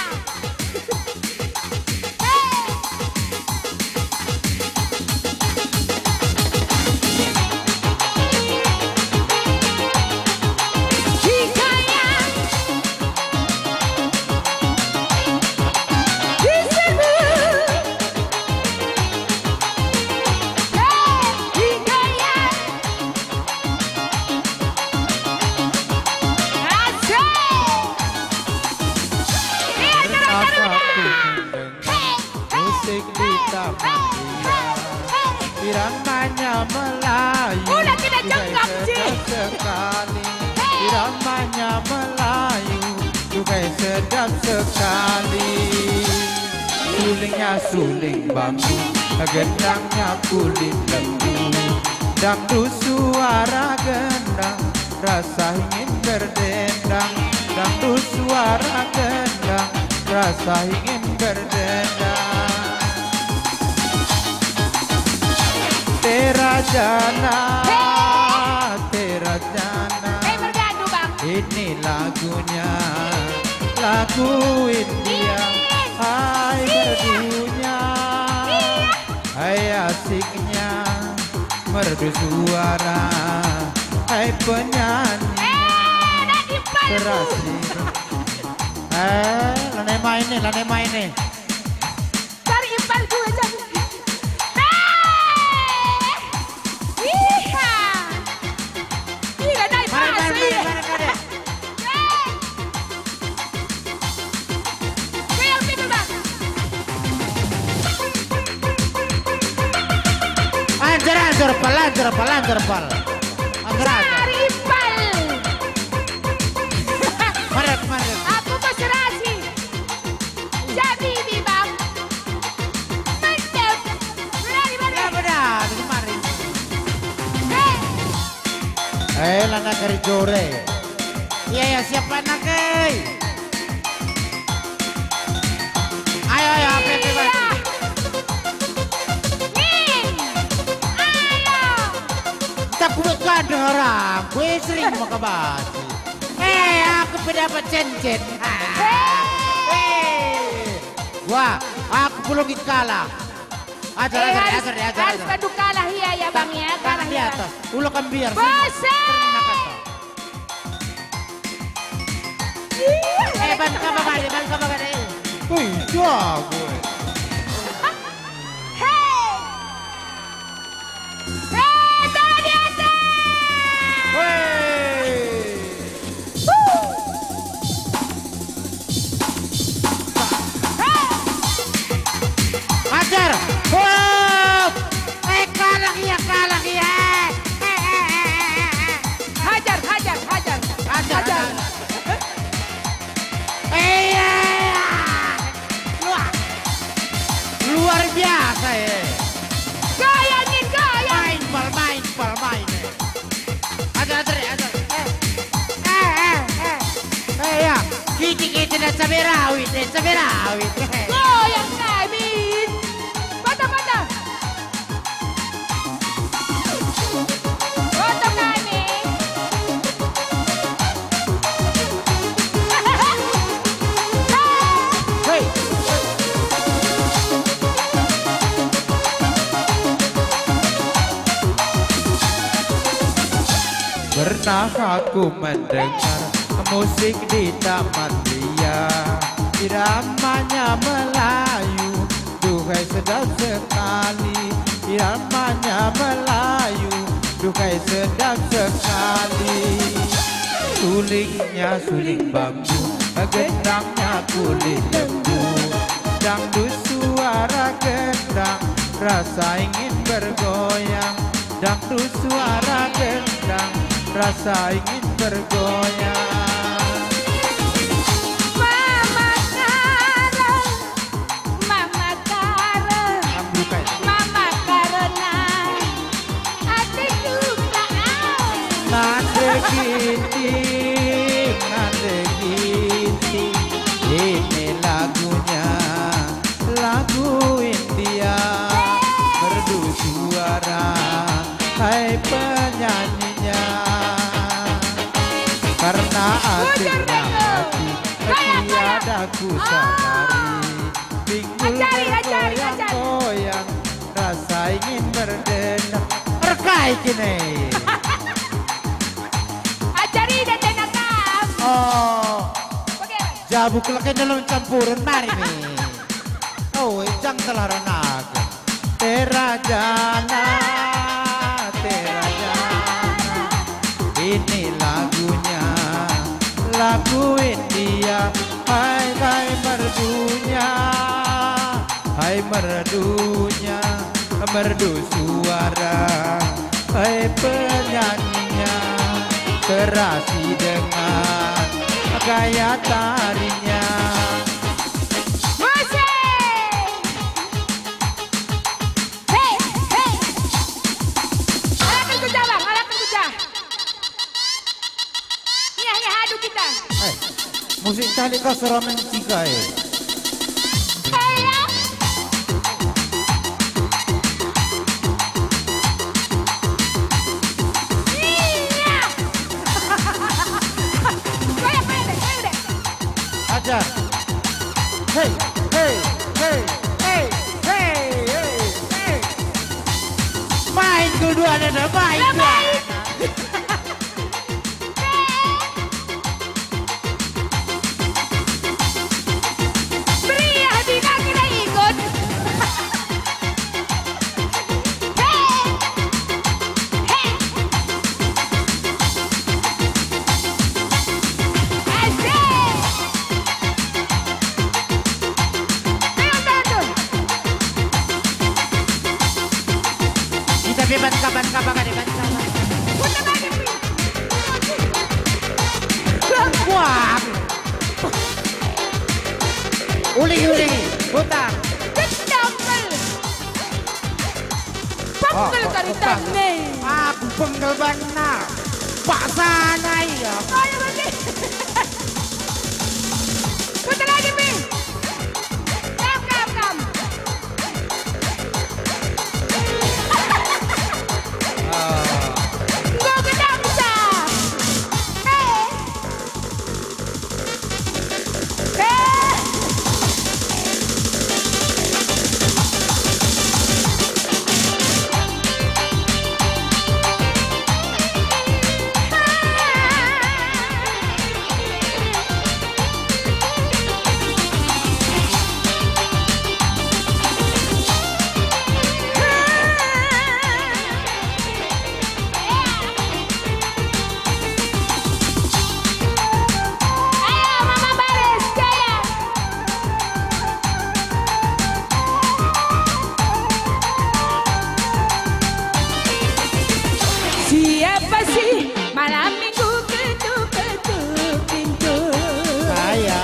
Asik. Iya, terus, terus. Musik di taman ria, iramanya Melayu. Udah tidak juga jengkam, Ci. Sedap sekali. Iramanya Melayu, juga sedap sekali. Sulingnya suling bambu, gendangnya kulit lembu. Dangdut suara gendang, rasa ingin berdendang. Dangdut suara gendang, rasa ingin berdendang. Terajana, Terajana. Hei, mergadu, Bang. Ini lagunya, lagu India. Iya, Nis. Hai, iya, merdunya. Iya. Hai, asiknya, merdu suara. Hai, penyanyi. Eh, dah dipal. Serasi. Eh, lanai main nih, lanai main nih. Cari impal gue, cari. Eh! Iya. Iya, dai. Mari, mari, mari, mari, mari. Eh. Gue yang pindah, Bang. Anjar, anjar, pal, anjar, pal, anjar, pal. Anjar, anjar. Cari impal. Mari, mari. Aku kok serasi. Jadi, Bibang. Mantap. Berani, berani. Ya, benar, kemarin. Hei. Eh, lana kari jore. Iya, ya, siap anak, eh. Ayo, ayo, apa, apa, apa? Iya. Nih. Ayo. Entah ku buat kandang orang, gue sering maka basi. Eh, aku pe dapat cencen. Eh. Wah, aku pe lagi kalah. Ajar, eh, ajar, harus, ajar, ajar, harus ajar. Padu kalah, iya, ya, Bang, ya, kalah, kalah di atas. Ula kan biar. Bosan. Iya, eh, Ban kaba bade, ban kaba bade. Wih, jago, eh. Hei! Hei, tadi atas! Hei! Huh! Hei! Hajar! Hup! Eh, kalah ia, kalah ia! Eh, eh, eh, eh, eh, eh. Hajar, hajar, hajar. Hajar, hajar. Hajar. Iya. Wah. Luar biasa, eh. Goyangin, goyang. Main bal, main bal, main, eh. Ada, ada, ada. Eh. Eh, eh, eh. Eh, ya. Kitik itu dah cabai rawit, eh, cabai rawit. Goyang, Naimin. Patah, patah. Potong kami. Hei. Pernah aku mendengar musik di Taman Ria, iramanya Melayu, duhai sedap sekali, iramanya Melayu, duhai sedap sekali. Sulingnya suling bambu, gendangnya kulit lembu. Dangdut suara gendang, rasa ingin bergoyang. Dangdut suara gendang, rasa ingin bergoyang. Mama Karo, Mama Karo, Mama Karo na, ateku tak aus. Nande Ginting, Nande Ginting, ini lagunya, lagu India. Merdu suara, hai penyanyinya. Karena aslinya hati, tiada ku samari. Pinggul bergoyang-goyang, rasa ingin berdendang. Erkai kini. Ajari dan dengar kam. Oh. Oke. Jabu keleken dalam campuran mari nih. Oh, jang telah aku. Terajana, terajana. Ini lagunya, lagu India. Hai, hai merdunya, hai merdunya, merdu suara, hai penyanyinya, terasi dengan gaya tarinya. Musik! Hei, hei. Arahkan ku jah, Bang, arahkan ku jah. Iya, iya, adu kita. Eh, musik tali kau seramen tiga, eh. Hei, ya. Iya. Goyang, goyang deh, goyang deh. Ajar. Hei, hei, hei, hei, hei, hei, hei. Main kedua, ada, ada, main kedua. Main. Meriah, Dina, kita ikut. Hei! Hei! Asik! Ayo, bantu! Kita pe ban kapan-kapan ada ban kapan. Putar balik, Pi. Wah! Uli, uli, putar. Gendang, Bel. Penggel kari tane. Aku penggel benar. Paksana ia. Ayo, bagi. Putar lagi, Pi. Kam, kam, kam. Ah. Enggo gedang sa. Eh. Pasti malam minggu ketuk-ketuk pintu. Saya.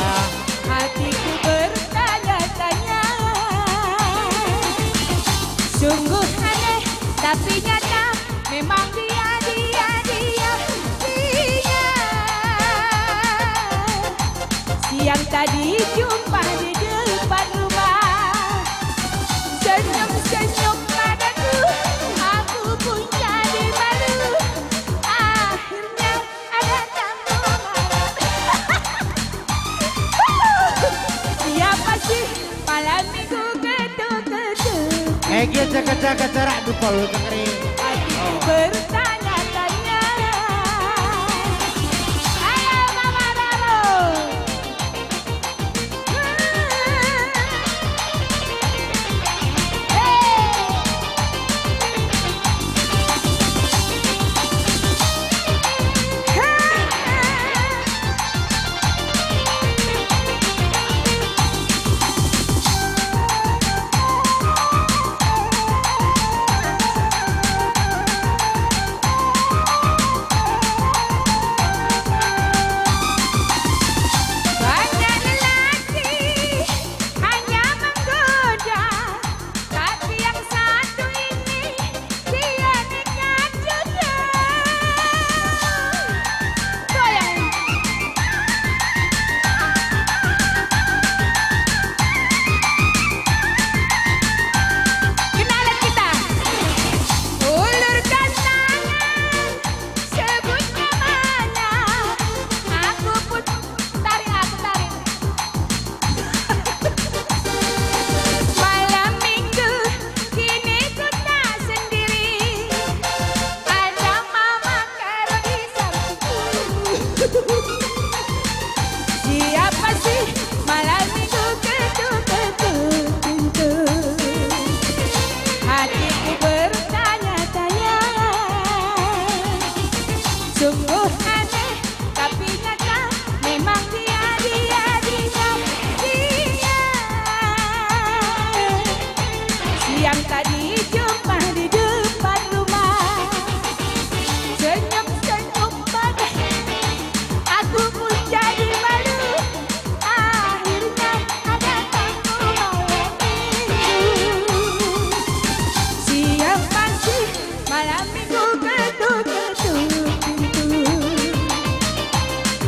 Hatiku bertanya-tanya. Sungguh aneh, tapi nyata. Memang dia, dia, dia, dia. Siang tadi jumpa di depan rumah. Senyum-senyum padaku, aku pun jadi malu. Akhirnya ada tamu malam. Siapa sih malam minggu ketuk-ketuk? Eh, gia jaga-jaga jarak dupa lu, Kak Ri. Hatiku bertanya-tanya. Ayo, Mama Raro. Banyak lelaki hanya menggoda, tapi yang satu ini dia nekat juga. Goyang. Kenalan kita. Ulurkan tangan. Sebut namanya, aku pun tarik, aku tarik. Malam minggu, kini ku tak sendiri. Ada Mama Karo di sampingku. Siapa sih malam minggu ketuk-ketuk pintu? Hatiku bertanya-tanya. Sungguh aneh, tapi nyata. Memang dia, dia, dia, dia. Siang tadi jumpa di depan rumah. Senyum-senyum pada aku pun jadi malu. Akhirnya ada tamu malam minggu. Siapa sih malam minggu ketuk-ketuk pintu?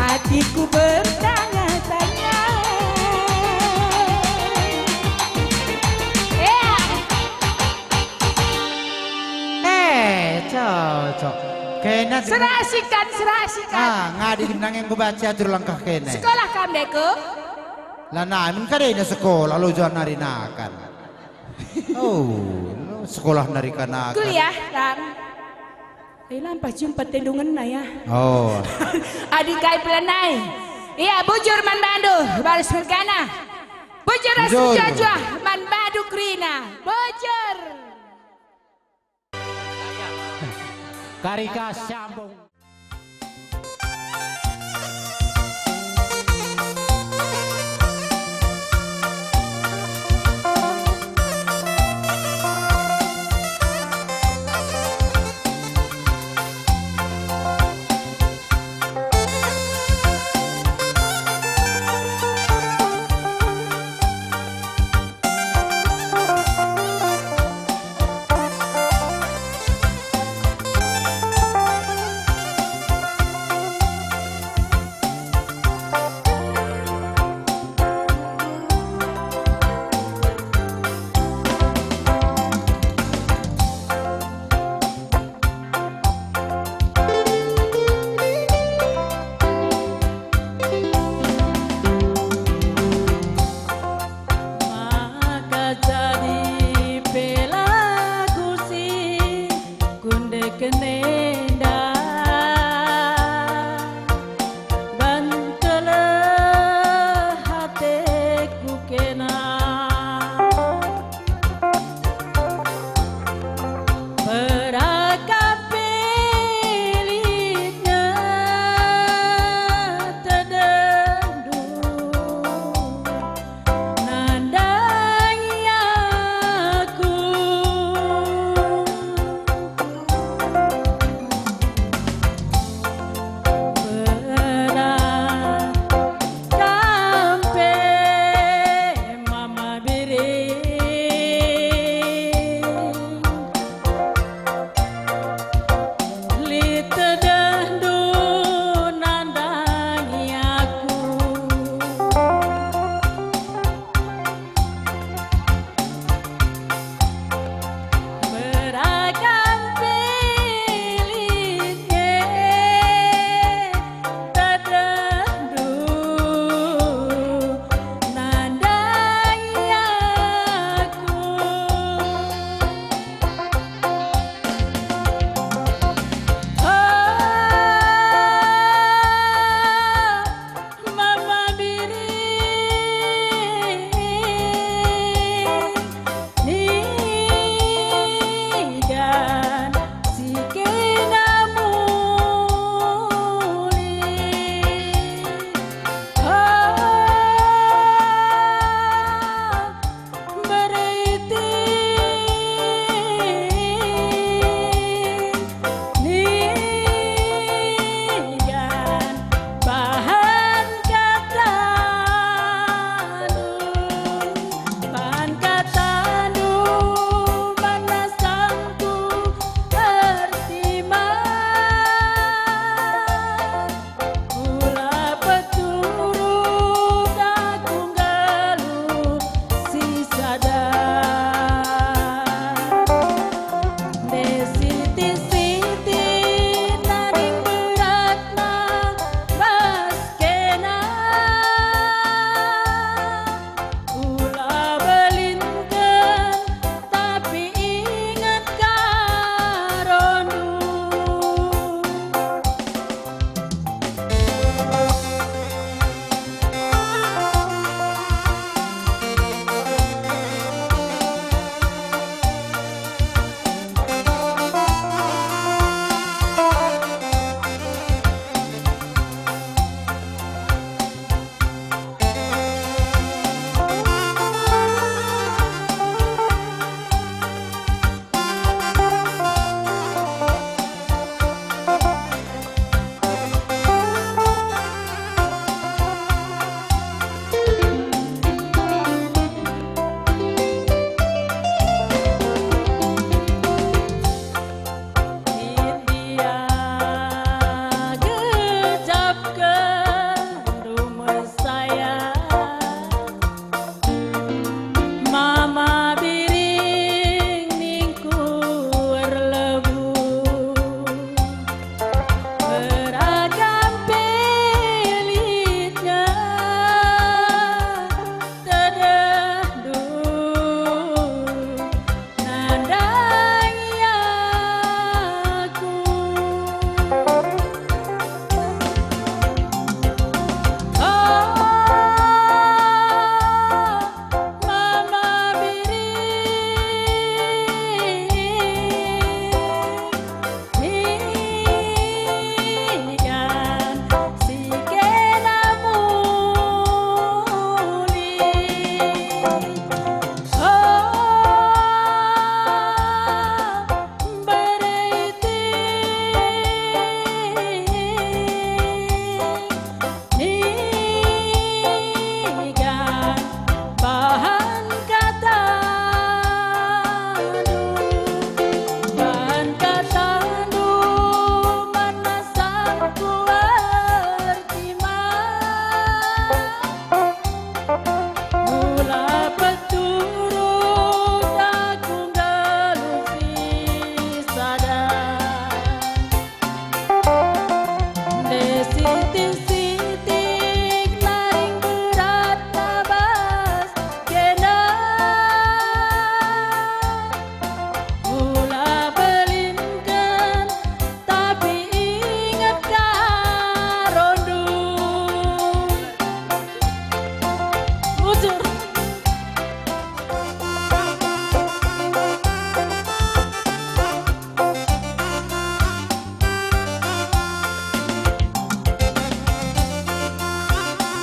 Hatiku bertanya-tanya. Ya. Eh, cocok. Kena di- Serasikan, serasikan. Ah, ngadi nangeng bebaca atur langkah kena. Sekolah kam, Deko? Lanai, men kadena sekolah, lo juan nari nakan. Oh, sekolah nari kanakan. Kuliah, Tang. Eh, lampah jumpa tendungenna, ya. Oh. Adi kai pelanai. Iya, bujur man bandu, baris mergana. Bujur ras Bujur. Juah-juah man bandu kerina. Bujur. Karika sambung.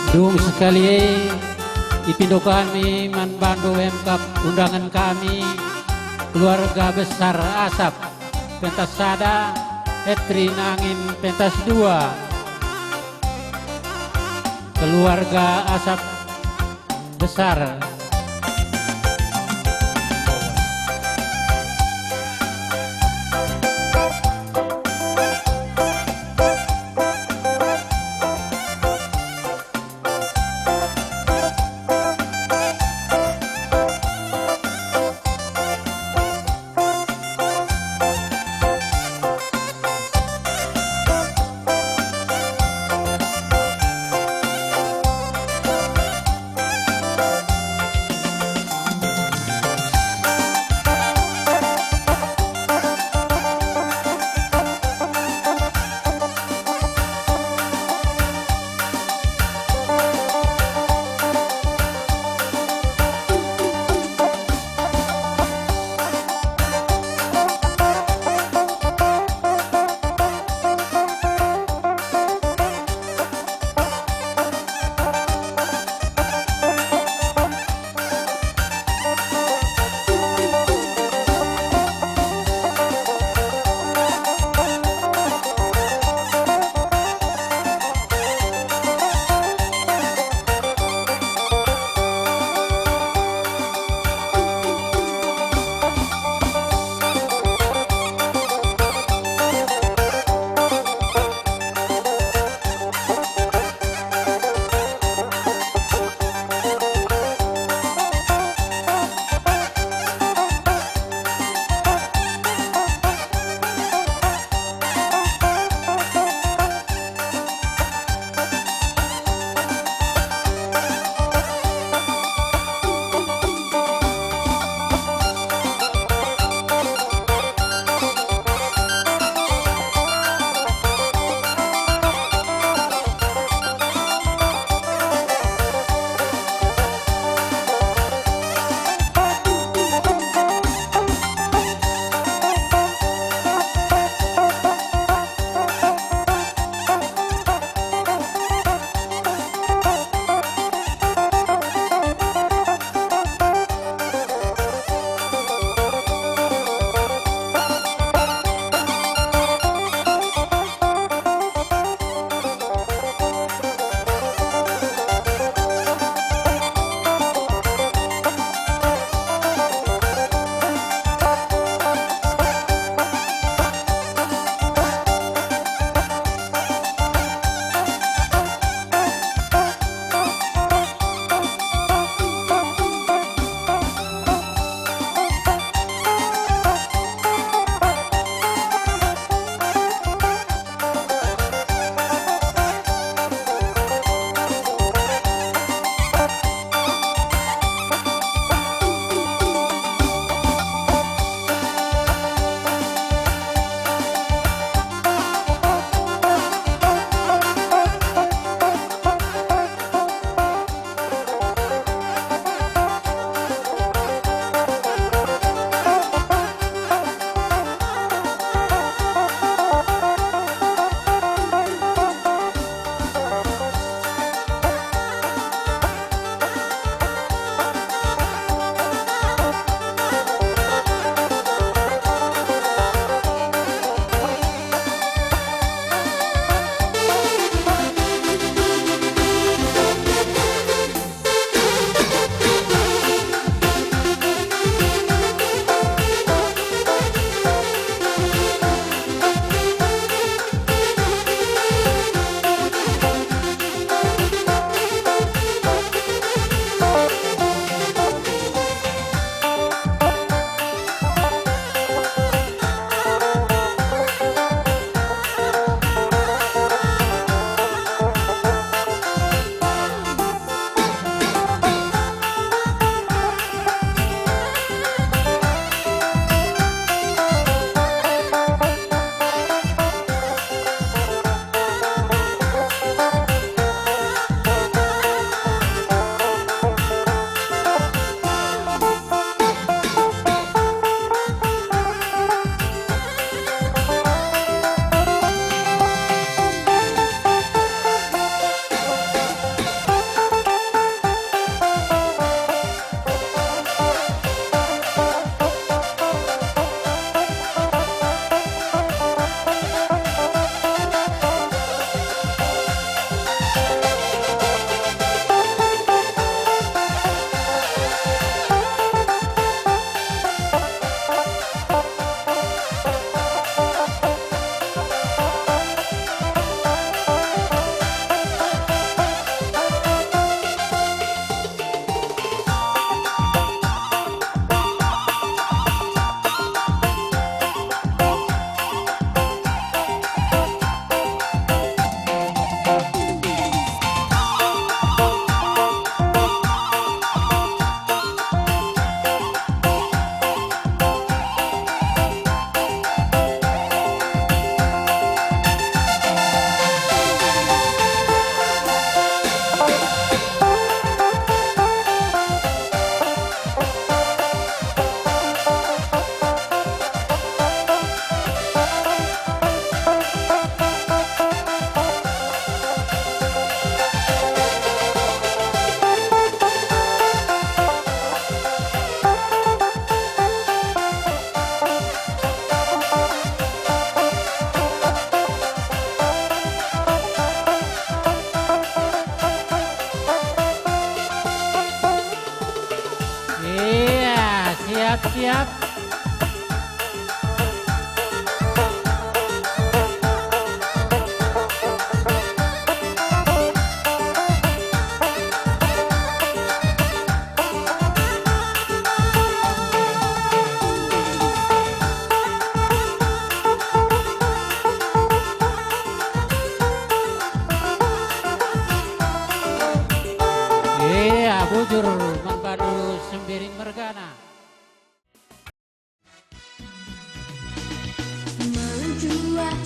Dung sekali e, ipindo kami man bandu emkap undangen kami, keluarga besar Asap, pentas sada, Etri Nangin pentas dua, keluarga Asap besar.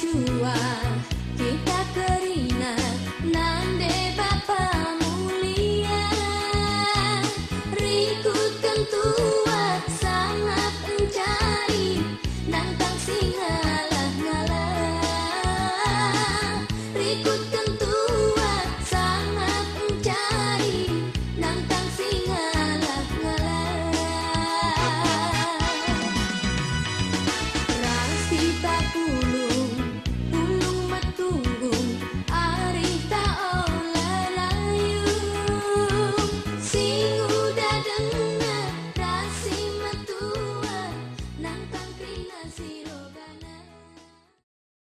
Tuah, kita kerina nande Bapa mulia. Rikutken Tuah sangap enjari, nangkang si